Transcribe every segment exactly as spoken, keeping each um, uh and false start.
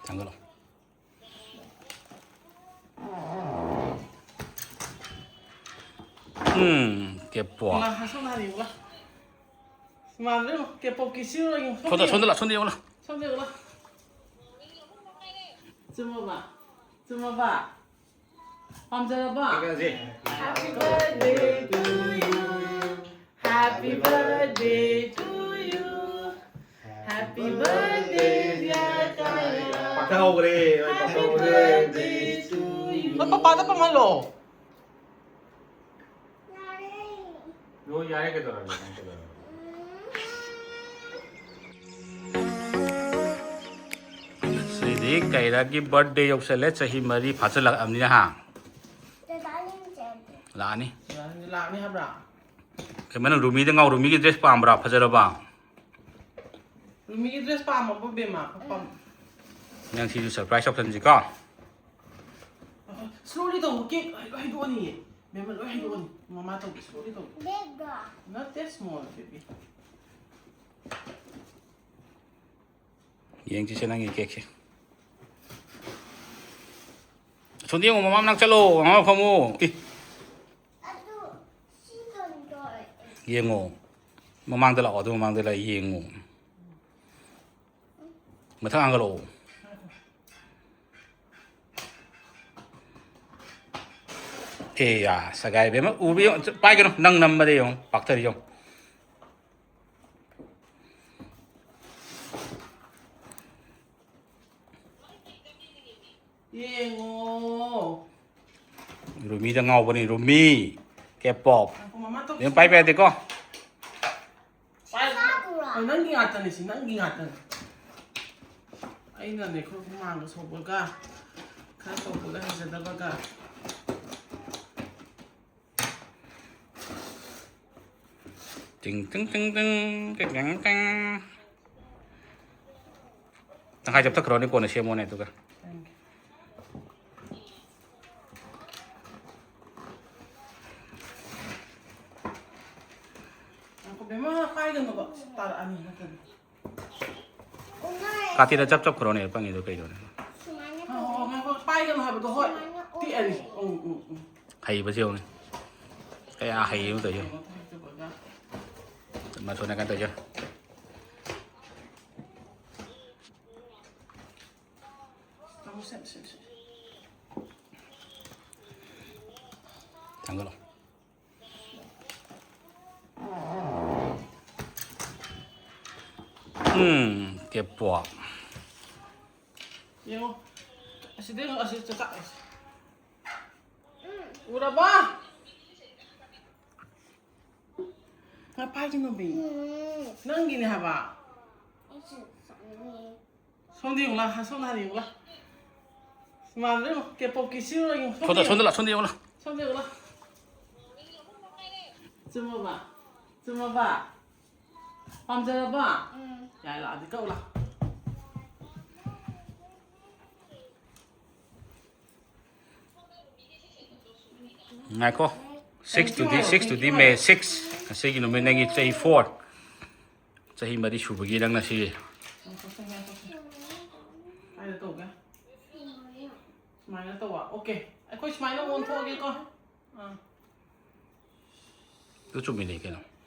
ꯊꯥꯡꯒꯠꯂꯣ꯫ ꯎꯝ, ꯀꯦꯞꯄꯣ꯫ ꯏꯃꯥ, ꯁꯣꯝꯗ ꯍꯥꯟꯅ ꯌꯦꯡꯉꯨ ꯂꯥꯎ꯫ ꯏꯃꯥꯟꯅꯕ ꯏꯃꯥ, ꯀꯦꯞꯄꯣꯞꯀꯤ ꯁꯤꯔꯣ ꯌꯦꯡꯉꯨ꯫ ꯁꯣꯝꯗ, ꯁꯣꯝꯗ ꯂꯥꯎ, ꯁꯣꯝꯗ ꯌꯦꯡꯉꯨ ꯂꯥꯎ꯫ ꯁꯣꯝꯗ ꯌꯦꯡꯉꯨ ꯂꯥꯎ꯫ ꯆꯨꯝꯃꯕ? ꯆꯨꯝꯃꯕ? ꯄꯥꯝꯖꯔꯕ? ꯀꯩꯅꯣꯁꯦ꯫ Happy birthday to you. Happy birthday to you. Happy birthday, dear ꯀꯥꯏꯔꯥ꯫ ꯄꯥꯊꯍꯧꯈ꯭ꯔꯦ, ꯍꯣꯏ, Happy ꯄꯥꯊꯍꯧꯈ꯭ꯔꯦ꯫ Birthday to you. ꯍꯣꯏ, ꯄꯄꯥꯗ ꯄꯥꯝꯍꯜꯂꯣ꯫ ꯂꯣꯏ ꯌꯥꯔꯦ, ꯀꯩꯗꯧꯔꯒꯦ? ꯅꯪ ꯀꯩꯗꯧꯔꯒꯦ? ꯁꯤꯗꯤ ꯀꯩꯔꯥꯒꯤ birthday ꯌꯧꯁꯜꯂꯦ, ꯆꯍꯤ ꯃꯔꯤ ꯐꯥꯖꯤꯜꯂꯛꯑꯕꯅꯤꯅ, ꯍꯥ? ꯂꯥꯛꯑꯅꯤ꯫ ꯂꯥꯛꯑꯅꯤ ꯍꯥꯏꯕ꯭ꯔꯥ? ꯀꯩꯅꯣ, ꯅꯪ ꯔꯨꯃꯤꯗ ꯉꯥꯎ-, ꯔꯨꯃꯤꯒꯤ dress ꯄꯥꯝꯕ꯭ꯔꯥ? ꯐꯖꯔꯕ? ꯔꯨꯃꯤꯒꯤ dress ꯄꯥꯝꯃꯕꯣ, ꯕꯦꯝꯃ? ꯄꯥꯝ-, ꯅꯪ ꯁꯤꯁꯨ surprise ꯇꯧꯁꯟꯁꯤꯀꯣ꯫ Slowly ꯇꯧꯕ, cake ꯍꯩ-, ꯍꯩꯗꯣꯛꯑꯅꯤꯌꯦ꯫ ꯕꯦꯝꯃ ꯂꯣꯏ ꯍꯩꯗꯣꯛꯑꯅꯤ꯫ ꯃꯃꯥ ꯇꯧꯕ, slowly ꯇꯧꯕ꯫ Big ꯗꯣ? ꯅꯠꯇꯦ, small baby꯫ ꯌꯦꯡꯁꯤꯁꯦ ꯅꯪꯒꯤ cakeꯁꯦ꯫ ꯑꯁꯣꯝꯗ ꯌꯦꯡꯉꯣ, ꯃꯃꯥ ꯃꯅꯥꯛ ꯆꯠꯂꯣ, ꯃꯃꯥ ꯐꯝꯃꯣ꯫ ꯏ꯫ ꯑꯗꯨ ꯁꯤ ꯀꯩꯅꯣ ꯇꯧꯔꯦ꯫ ꯌꯦꯡꯉꯣ꯫ ꯃꯃꯥꯡꯗ ꯂꯥꯛꯑꯣ, ꯑꯗꯨ ꯃꯃꯥꯡꯗ ꯂꯥꯛꯑꯣ, ꯌꯦꯡꯉꯣ꯫ ꯃꯊꯛ ꯍꯥꯡꯒꯠꯂꯛꯑꯣ꯫ ꯑꯦ ꯌꯥ, ꯁꯒꯥꯏ ꯏꯕꯦꯝꯃ, ꯎꯕ ꯌꯦꯡꯉꯣ, ꯄꯥꯏꯒꯅꯨ, ꯅꯪ ꯅꯝꯕꯗ ꯌꯦꯡꯉꯣ, ꯄꯥꯛꯊꯔꯤ ꯌꯦꯡꯉꯣ꯫ ꯌꯦꯡꯉꯣ꯫ ꯔꯨꯃꯤꯗ ꯉꯥꯎꯕꯅꯤ, ꯔꯨꯃꯤ꯫ K-pop꯫ ꯉꯥꯏꯈꯣ, ꯃꯃꯥ ꯇꯧ-, ꯑꯗꯨꯝ ꯄꯥꯏꯕ ꯌꯥꯗꯦꯀꯣ? ꯄꯥꯏ-, ꯁꯥꯗꯨꯔꯥ? ꯑꯣ, ꯅꯪꯒꯤ ꯉꯥꯛꯇꯅꯦ ꯁꯤ, ꯅꯪꯒꯤ ꯉꯥꯛꯇꯅꯦ꯫ ꯑꯩꯅꯅꯦ, ꯑꯩꯈꯣꯏ ꯍꯨꯃꯥꯡꯒ ꯁꯧꯕꯒ, ꯈꯔ ꯇꯧꯕꯒ ꯍꯩꯖꯗꯕꯒ꯫ ꯇꯤꯡ, ꯇꯤꯡ, ꯇꯤꯡ, ꯇꯤꯡ, ꯇꯤꯡ, ꯇꯤꯡ, ꯇꯤꯡ꯫ ꯇꯪꯈꯥꯏ ꯆꯞꯊꯠꯈ꯭ꯔꯣꯅꯦ, ꯀꯣꯟꯅ ꯁꯦꯝꯃꯣꯅꯦ, ꯑꯗꯨꯒ꯫ ꯉꯥꯏꯈꯣ, ꯕꯦꯝꯃ, ꯄꯥꯏꯒꯅꯨꯕ꯫ ꯇꯥꯔꯛꯑꯅꯤ ꯅꯠꯇ꯭ꯔꯗꯤ꯫ ꯎꯅꯔꯦ, ꯀꯥꯇꯤꯗ ꯆꯞ ꯆꯞ ꯈꯨꯔꯣꯅꯦ, ꯄꯪꯉꯤꯗꯣ ꯀꯩꯗꯧꯅꯦ? ꯍꯣ, ꯍꯣ, ꯉꯥꯏꯈꯣ, ꯄꯥꯏꯒꯅꯨ ꯍꯥꯏꯕꯗꯣ, ꯍꯣꯏ꯫ ꯇꯤꯛꯑꯅꯤ꯫ ꯎꯝ, ꯎꯝ, ꯎꯝ꯫ ꯍꯩꯕꯁꯦ ꯌꯦꯡꯉꯨꯅꯦ꯫ ꯀꯌꯥ ꯍꯩꯌꯦꯕ ꯇꯧꯔꯤꯁꯦ꯫ ꯃꯁꯣꯟ ꯅꯥꯀꯟ ꯇꯧꯔꯤꯁꯦ꯫ ꯊꯥꯡꯒꯠꯂꯣ꯫ ꯎꯝ, ꯀꯦꯞꯄꯣ꯫ ꯌꯦꯡꯉꯣ꯫ ꯑꯁꯤꯗ ꯌꯦꯡꯉꯣ, ꯑꯁꯤ ꯆꯥꯛ-, ꯆꯥꯛ-, ꯑꯁꯤ꯫ ꯎꯔꯕ? ꯉꯥ ꯄꯥꯏꯒꯅꯣꯃꯤ꯫ ꯅꯪꯒꯤꯅꯦ ꯍꯥꯏꯕ꯫ ꯁꯣꯝꯗ ꯌꯦꯡꯉꯨ ꯂꯥ, ꯁꯣꯝꯗ ꯍꯥꯟꯅ ꯌꯦꯡꯉꯨ ꯂꯥ꯫ ꯃꯥꯟꯗ꯭ꯔꯣ ꯌꯦꯡꯉꯨ, ꯀꯦꯄꯣꯛꯀꯤ ꯁꯤꯔꯣ ꯌꯦꯡꯉꯨ, ꯁꯣꯝꯗ, ꯁꯣꯝꯗ ꯌꯦꯡꯉꯨ꯫ ꯁꯣꯝꯗ ꯂꯥꯛ, ꯁꯣꯝꯗ ꯌꯦꯡꯉꯨ ꯂꯥ꯫ ꯁꯣꯝꯗ ꯌꯦꯡꯉꯨ ꯂꯥ꯫ ꯆꯨꯝꯃꯕ? ꯆꯨꯝꯃꯕ? ꯎꯝ꯫ ꯌꯥꯏ, ꯂꯥꯛꯑꯗꯤ ꯀꯛꯎ ꯂꯥ꯫ ꯉꯥꯏꯈꯣ꯫ ꯁꯤꯛꯁ ꯇꯨꯗꯤ, ꯁꯤꯛꯁ ꯇꯨꯗꯤ ꯃꯦ ꯁꯤꯛꯁ꯫ ꯉꯁꯤꯒꯤ ꯅꯨꯃꯤꯠ ꯅꯪꯒꯤ ꯆꯍꯤ ꯐꯣꯔ꯫ ꯆꯍꯤ ꯃꯔꯤ ꯁꯨꯕꯒꯤ ꯅꯪ ꯉꯁꯤ꯫ ꯉꯥꯏꯈꯣꯁꯦ, ꯉꯥꯏꯈꯣꯁꯦ꯫ ꯀꯥꯏꯗ ꯇꯧꯒꯦ? ꯁꯨꯃꯥꯏꯅ ꯇꯧꯕ꯫ ꯑꯣꯀꯦ꯫ ꯑꯩꯈꯣꯏ ꯁꯨꯃꯥꯏꯅ ꯑꯣꯟꯊꯣꯛꯑꯒꯦꯀꯣ꯫ ꯑꯥ꯫ ꯑꯗꯨ ꯆꯨꯝꯃꯤꯅꯦ ꯀꯩꯅꯣ꯫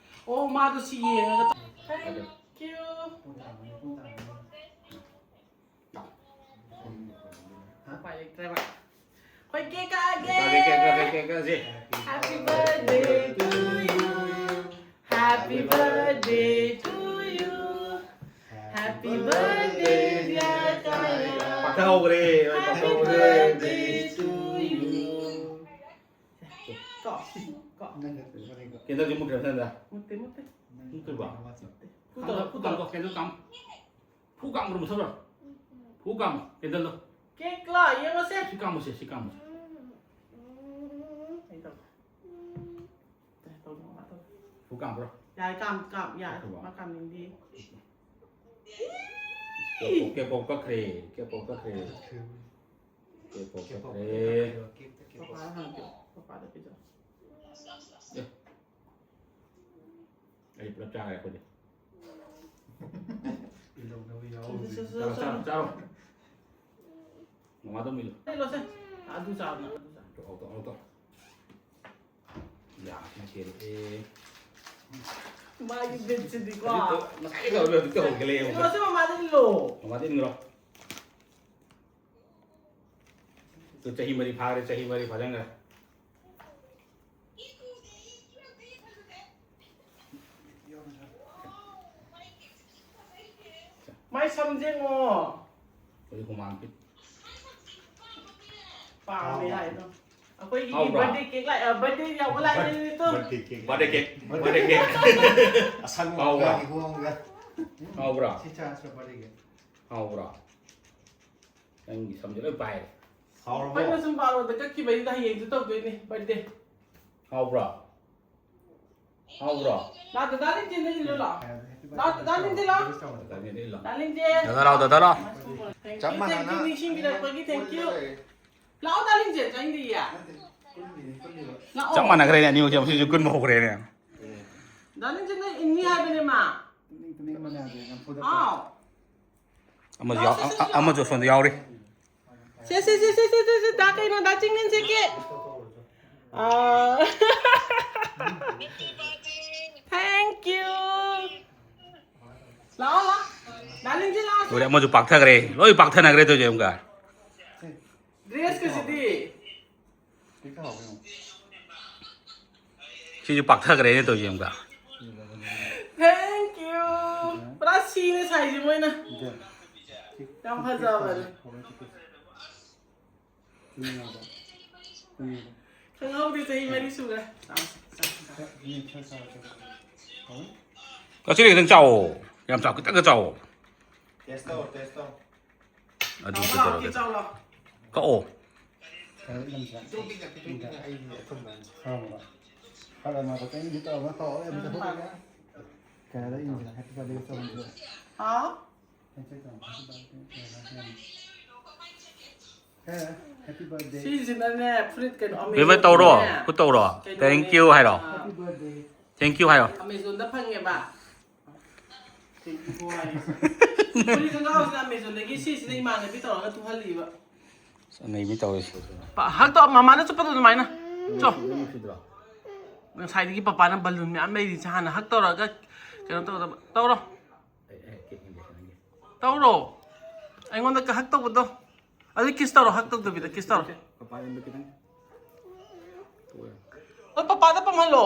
ꯑꯣ, ꯃꯥꯗꯣ ꯁꯤ ꯌꯦꯡꯉꯒ ꯇꯧ-, Thank you꯫ ꯎꯄꯥꯏ ꯂꯩꯇ꯭ꯔꯦꯕ꯫ ꯑꯩꯈꯣꯏ ꯀꯦꯛ ꯀꯛꯑꯒꯦ꯫ ꯀꯦꯛ ꯀꯛꯑꯒꯦ, ꯀꯦꯛ ꯀꯛꯑꯒꯦ, ꯀꯦꯛ ꯀꯛꯑꯁꯦ꯫ Happy birthday to you. Happy birthday to you. Happy birthday, dear Kaya. ꯄꯥꯛꯊꯍꯧꯈ꯭ꯔꯦ, ꯍꯣꯏ, Happy ꯄꯥꯛꯊꯍꯧꯈ꯭ꯔꯦ꯫ Birthday to you. ꯀꯣ, ꯀꯣ꯫ ꯀꯦꯟꯗꯜꯁꯦ ꯃꯨꯠꯈ꯭ꯔꯦ ꯃꯊꯟꯗ꯫ ꯃꯨꯠꯇꯦ, ꯃꯨꯠꯇꯦ꯫ ꯃꯨꯠꯇ꯭ꯔꯤꯕꯣ? ꯐꯨ ꯇꯧꯔꯣ, ꯐꯨ ꯇꯧꯔꯣ꯫ ꯀꯦꯟꯗꯜ ꯀꯥꯝ-, ꯐꯨ ꯀꯥꯝꯕ꯭ꯔꯣ, ꯃꯨꯊꯠꯄ꯭ꯔꯣ? ꯐꯨ ꯀꯥꯝꯃꯣ, ꯀꯦꯟꯗꯜꯗꯣ꯫ ꯀꯦꯛꯂꯣ? ꯌꯦꯡꯉꯨꯁꯦ꯫ ꯁꯤ ꯀꯥꯝꯃꯨꯁꯦ, ꯁꯤ ꯀꯥꯝꯃꯨꯁꯦ꯫ ꯀꯩ ꯇꯧ-, ꯀꯩ ꯇꯧꯗꯣꯏꯅꯣ, ꯃꯥ ꯇꯧ-, ꯐꯨ ꯀꯥꯝꯕ꯭ꯔꯣ? ꯌꯥꯔꯦ, ꯀꯥꯝ-, ꯀꯥꯝ-, ꯌꯥꯔꯦ꯫ ꯀꯛꯈ꯭ꯔꯕꯣ? ꯃꯥ ꯀꯥꯝꯅꯤꯡꯗꯦ꯫ ꯀꯦꯛ ꯄꯣꯞ, ꯀꯦꯛ ꯄꯣꯞ ꯀꯛꯈ꯭ꯔꯦ, ꯀꯦꯛ ꯄꯣꯞ ꯀꯛꯈ꯭ꯔꯦ꯫ ꯀꯦꯛ ꯄꯣꯞ ꯀꯛꯈ꯭ꯔꯦ꯫ ꯄꯄꯥꯗ ꯍꯪꯉꯛꯀꯦ, ꯄꯄꯥꯗ ꯄꯤꯖꯧ꯫ ꯑꯦ꯫ ꯑꯩ ꯄꯨꯂꯞ ꯆꯥꯈ꯭ꯔꯦ ꯑꯩꯈꯣꯏꯗꯤ꯫ ꯆꯥꯔꯣ, ꯆꯥꯔꯣ, ꯆꯥꯔꯣ꯫ ꯃꯃꯥꯗꯣ ꯃꯤꯗꯣ꯫ ꯑꯩ ꯂꯣꯠꯁꯦ꯫ ꯑꯗꯨ ꯆꯥꯕꯅ ꯑꯗꯨ ꯆꯥ꯫ ꯇꯣꯛꯑꯣ, ꯇꯣꯛꯑꯣ, ꯇꯣꯛꯑꯣ꯫ ꯌꯥ, ꯁꯤ ꯁꯦꯝꯃꯛꯑꯦ꯫ ꯃꯥꯒꯤ ꯕꯤꯠꯁꯤꯗꯤꯀꯣ꯫ ꯍꯧꯖꯤꯛꯇ, ꯉꯁꯥꯏ ꯇꯧꯔꯝꯃꯦ, ꯍꯧꯖꯤꯛꯇ ꯍꯧꯒꯠꯂꯛꯑꯦ ꯑꯃꯨꯛꯀ꯫ ꯂꯣꯠꯁꯦ, ꯃꯃꯥꯗ ꯏꯜꯂꯣ꯫ ꯃꯃꯥꯗ ꯏꯟꯈ꯭ꯔꯣ꯫ ꯇꯨ ꯆꯍꯤ ꯃꯔꯤ ꯐꯥꯔꯦ, ꯆꯍꯤ ꯃꯔꯤ ꯐꯥꯖꯤꯟꯈ꯭ꯔꯦ꯫ ꯃꯥꯏ ꯁꯝ ꯌꯦꯡꯉꯣ꯫ ꯍꯧꯖꯤꯛ ꯍꯨꯃꯥꯡ ꯄꯤ-, ꯄꯥꯝꯃꯦ ꯍꯥꯏꯗꯣ꯫ ꯑꯩꯈꯣꯏꯒꯤ ꯍꯥꯎꯕ꯭ꯔꯥ? Birthday cake ꯂꯥꯛꯑꯦ, birthday ꯌꯥꯎꯕ ꯂꯥꯛꯑꯦ two. Birthday cake꯫ Birthday cake, birthday cake꯫ ꯑꯁꯪꯕ ꯍꯥꯎꯕ꯭ꯔꯥ? ꯏꯍꯣꯡꯒ꯫ ꯍꯥꯎꯕ꯭ꯔꯥ? ꯁꯤ ꯆꯥꯔꯖ birthday cake꯫ ꯍꯥꯎꯕ꯭ꯔꯥ? ꯅꯪꯒꯤ ꯁꯝꯁꯦ ꯂꯣꯏ ꯄꯥꯏꯔꯦ꯫ ꯍꯥꯎꯔꯕꯣ? ꯑꯩꯈꯣꯏꯅ ꯁꯨꯝ ꯕꯥꯔꯣꯗ ꯀꯛꯈꯤꯕꯩꯗ ꯍꯌꯦꯡꯁꯨ ꯇꯧꯗꯣꯏꯅꯦ birthday꯫ ꯍꯥꯎꯕ꯭ꯔꯣ? ꯍꯥꯎꯕ꯭ꯔꯣ? ꯂꯥꯛ ꯗꯗꯥ ꯂꯤꯟꯖꯦꯟꯗ ꯏꯜꯂꯨ ꯂꯥꯛ꯫ ꯂꯥꯛ ꯗꯗꯥ ꯂꯤꯟꯖꯦꯟ ꯂꯥꯛ꯫ ꯗꯗꯥ ꯂꯤꯟꯖꯦꯟ ꯏꯜꯂꯣ꯫ ꯗꯥ ꯂꯤꯟꯖꯦꯟ꯫ ꯗꯗꯥ ꯂꯥꯛꯑꯣ, ꯗꯗꯥ ꯂꯥꯛꯑꯣ꯫ Thank you, ꯆꯞ ꯃꯥꯟꯅꯅ꯫ Thank you, ꯅꯤꯡꯁꯤꯡꯕꯤꯔꯛꯄꯒꯤ thank you꯫ ꯂꯥꯛꯑꯣ ꯗꯥ ꯂꯤꯟꯖꯦꯟ, ꯆꯪꯗꯤꯌꯦ꯫ ꯂꯥꯛꯑꯣ꯫ ꯆꯞ ꯃꯥꯟꯅꯈ꯭ꯔꯦꯅꯦ ꯑꯅꯤꯃꯛꯁꯦ, ꯃꯁꯤꯁꯨ ꯀꯨꯟꯕ ꯍꯧꯈ꯭ꯔꯦꯅꯦ꯫ ꯗꯥ ꯂꯤꯟꯖꯦꯟ ꯅꯪ ꯏꯟꯅꯤ ꯍꯥꯏꯕꯅꯦ ꯃꯥ꯫ ꯇꯨꯝꯅꯤꯡ ꯇꯨꯝꯅꯤꯡꯕꯅꯦ ꯍꯧꯖꯤꯛ ꯅꯝꯐꯨꯗ꯫ ꯍꯥꯎ꯫ ꯑꯃꯁꯨ ꯌꯥꯎ-, ꯑ-, ꯑ-, ꯑꯃꯁꯨ ꯑꯁꯣꯝꯗ ꯌꯥꯎꯔꯤ꯫ ꯁꯦ, ꯁꯦ, ꯁꯦ, ꯁꯦ, ꯁꯦ, ꯁꯦ, ꯁꯦ, ꯗꯥ ꯀꯩꯅꯣ, ꯗꯥ ꯆꯤꯡꯂꯦꯟ ꯁꯦ ꯀꯦꯛ꯫ ꯑꯥ꯫ Thank you꯫ ꯂꯥꯛꯑꯣ, ꯂꯥꯛꯑꯣ꯫ ꯗꯥ ꯂꯤꯟꯖꯦꯟ ꯂꯥꯛꯑꯣ꯫ ꯂꯣꯏꯔꯦ, ꯑꯃꯁꯨ ꯄꯥꯛꯊꯈ꯭ꯔꯦ꯫ ꯂꯣꯏ ꯄꯥꯛꯊꯅꯈ꯭ꯔꯦ ꯇꯧꯔꯤꯁꯦ ꯑꯃꯨꯛꯀ꯫ Dress ꯀꯁꯤꯗꯤ꯫ ꯍꯦꯛꯇ ꯍꯥꯎꯕ ꯌꯦꯡꯉꯣ꯫ ꯁꯤꯁꯨ ꯄꯥꯛꯊꯈ꯭ꯔꯦꯅꯦ ꯇꯧꯔꯤꯁꯦ ꯑꯃꯨꯛꯀ꯫ Thank you꯫ ꯄꯨꯔꯥ ꯁꯤꯅꯦ ꯁꯥꯏꯁꯦ ꯃꯣꯏꯅ꯫ ꯌꯥꯝ ꯐꯖꯕꯅꯦ꯫ ꯈꯪꯍꯧꯗꯦ, ꯆꯍꯤ ꯃꯔꯤ ꯁꯨꯈ꯭ꯔꯦ꯫ ꯉꯁꯤꯗꯤ ꯈꯤꯇꯪ ꯆꯥꯎꯋꯣ꯫ ꯌꯥꯝ ꯆꯥꯎ, ꯈꯤꯇꯪꯒ ꯆꯥꯎꯋꯣ꯫ Taste ꯇꯧ, taste ꯇꯧ꯫ ꯑꯗꯨ ꯆꯥꯎ ꯂꯥꯎ, ꯀꯩꯗꯧꯔꯒꯦ? ꯆꯥꯎ ꯂꯥꯎ꯫ ꯀꯛꯑꯣ꯫ ꯈꯔ ꯏꯪꯁꯤꯔꯥ? ꯄꯤꯊꯣꯛ, ꯄꯤꯊꯣꯛ, ꯄꯤꯊꯣꯛ, ꯄꯤꯊꯣꯛ, ꯑꯩ ꯑꯊꯨꯝꯕ ꯑꯃ꯫ ꯈꯔ ꯑꯃ, ꯈꯔ ꯑꯃ ꯈꯛꯇꯪ ꯏꯪꯁꯤ ꯇꯧꯔꯒ ꯀꯛꯑꯣ, ꯑꯩ ꯑꯝꯇ ꯎꯝ꯫ ꯐꯨꯠꯂꯒꯦ꯫ ꯀꯩꯅꯣꯗ ꯏꯪꯁꯤꯔꯥ? Happy birthday ꯇꯧꯍꯟꯁꯤꯔꯥ? ꯍꯥꯎ? ꯍꯦ, happy birthday꯫ ꯁꯤꯁꯤꯅꯅꯦ, ꯐꯨꯔꯤꯠ ꯀꯩꯅꯣ, ꯕꯦꯝꯃ, ꯇꯧꯔꯣ, Amazon-ꯗꯅꯦ꯫ ꯈꯨꯠ ꯇꯧꯔꯣ꯫ ꯀꯩꯅꯣꯅꯦ, Thank you ꯍꯥꯏꯔꯣ꯫ ꯑꯥ, Happy birthday꯫ Thank you ꯍꯥꯏꯌꯣ꯫ Amazon-ꯗ ꯐꯪꯉꯦꯕ꯫ ꯐꯨꯔꯤꯠ ꯈꯣꯡꯒ꯭ꯔꯥꯎꯁꯤꯅ ꯑꯃꯦꯖꯣꯟꯗꯒꯤ, ꯁꯤꯁꯤꯅ ꯏꯃꯥꯟꯅꯕꯤ ꯇꯧꯔꯒ ꯇꯨꯍꯜꯂꯤꯕ꯫ ꯑꯁ, ꯑꯅꯩꯕꯤ ꯇꯧꯔꯤꯁꯦ꯫ ꯄꯥ-, ꯍꯛꯇꯣ ꯃꯃꯥꯅ ꯆꯨꯞꯄꯗꯣ ꯑꯗꯨꯃꯥꯏꯅ꯫ ꯆꯣ꯫ ꯅꯪ ꯅꯨꯡꯁꯤꯗ꯭ꯔꯣ? ꯉꯁꯥꯏꯗꯒꯤ ꯄꯄꯥꯅ ꯕꯂꯨꯟ ꯃꯌꯥꯝ ꯂꯩꯔꯤꯁꯦ ꯍꯥꯟꯅ ꯍꯛ ꯇꯧꯔꯒ ꯀꯩꯅꯣ ꯇꯧꯒꯗꯕ꯫ ꯇꯧꯔꯣ꯫ ꯑꯩ, ꯑꯩ, ꯀꯦꯛ ꯏꯟꯖꯦꯛꯁꯟꯒꯤ꯫ ꯇꯧꯔꯣ꯫ ꯑꯩꯉꯣꯟꯗ ꯍꯛ ꯇꯧꯕꯗꯣ꯫ ꯑꯗꯨ ꯀꯤꯁ ꯇꯧꯔꯣ, ꯍꯛ ꯇꯧꯗꯕꯤꯗ ꯀꯤꯁ ꯇꯧꯔꯣ꯫ ꯄꯄꯥ ꯏꯟꯕ ꯈꯤꯇꯪ꯫ ꯇꯣꯛꯑꯦ꯫ ꯑꯣ, ꯄꯄꯥꯗ ꯄꯝꯍꯜꯂꯣ꯫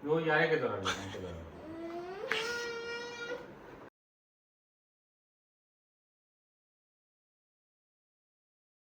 ꯅꯣ, ꯌꯥꯔꯦ, ꯀꯩꯗꯧꯔꯒꯦ? ꯅꯪ ꯀꯩꯗꯧꯔꯒꯦ?